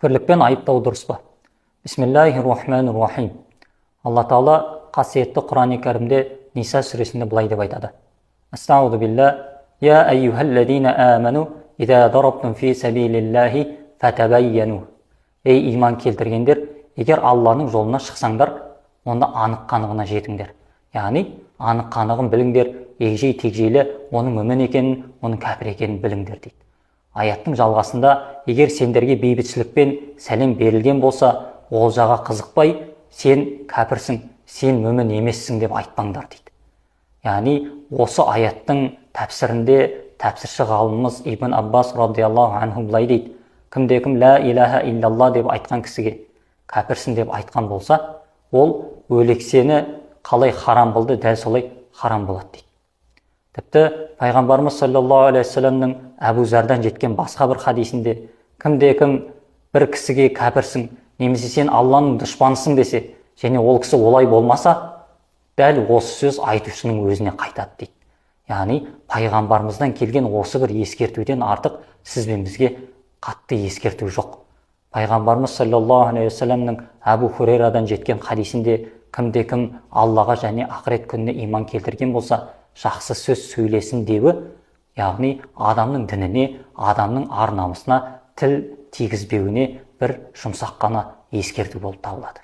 Күпірлікпен айыптау дұрыс па? Бисмиллахи-рахмани-рахим. Алла Тағала қасиетті Құран-и Кәрімде Ниса сүресінде былай деп айтады. Астағфиру билла, я айюхаллазина аману, иза дарабтум фи сабилиллахи фатабайяну. Ей иман келтіргендер, егер Алланың жолына шықсаңдар, онда анық қанығына жетіңдер. Яғни анық қанығын біліңдер, егжей тегжейлі оның мүмін екенін, оның кәпір екенін біліңдер дейді. Аяттың жалғасында, егер сендерге бейбітшілікпен сәлем берілген болса, олжаға қызықпай, сен кәпірсің, сен мүмін емессің деп айтпаңдар дейді. Яғни осы аяттың тәпсірінде тәпсірші ғалымымыз Ибн Аббас радиаллаху анху былай дейді: кімде кім ла илаха иллалла деп айтқан кісіге кәпірсің деп айтқан болса, ол өлексені қалай харам қылды, дәл солай харам болады дейді. Тіпті пайғамбарымыз саллаллаху алейхи уассаламның Әбу Зардан жеткен басқа бір хадисінде, кімде кім бір кісіге кәпірсің немесе сен Алланың дұшпанысың десе, және ол кісі олай болмаса, дәл осы сөз айтушының өзіне қайтады дейді. Яғни пайғамбарымыздан келген осы бір ескертуден артық сіз бен бізге қатты ескерту жоқ. Пайғамбарымыз саллаллаху алейхи уассаламның Әбу Хурейрадан жеткен хадисінде, кімде кім Аллаға және ақырет күніне иман келтірген болса, жақсы сөз сөйлесін деуі, яғни адамның дініне, адамның ар намысына тіл тигізбеуіне бір жұмсақ қана ескерту болып табылады.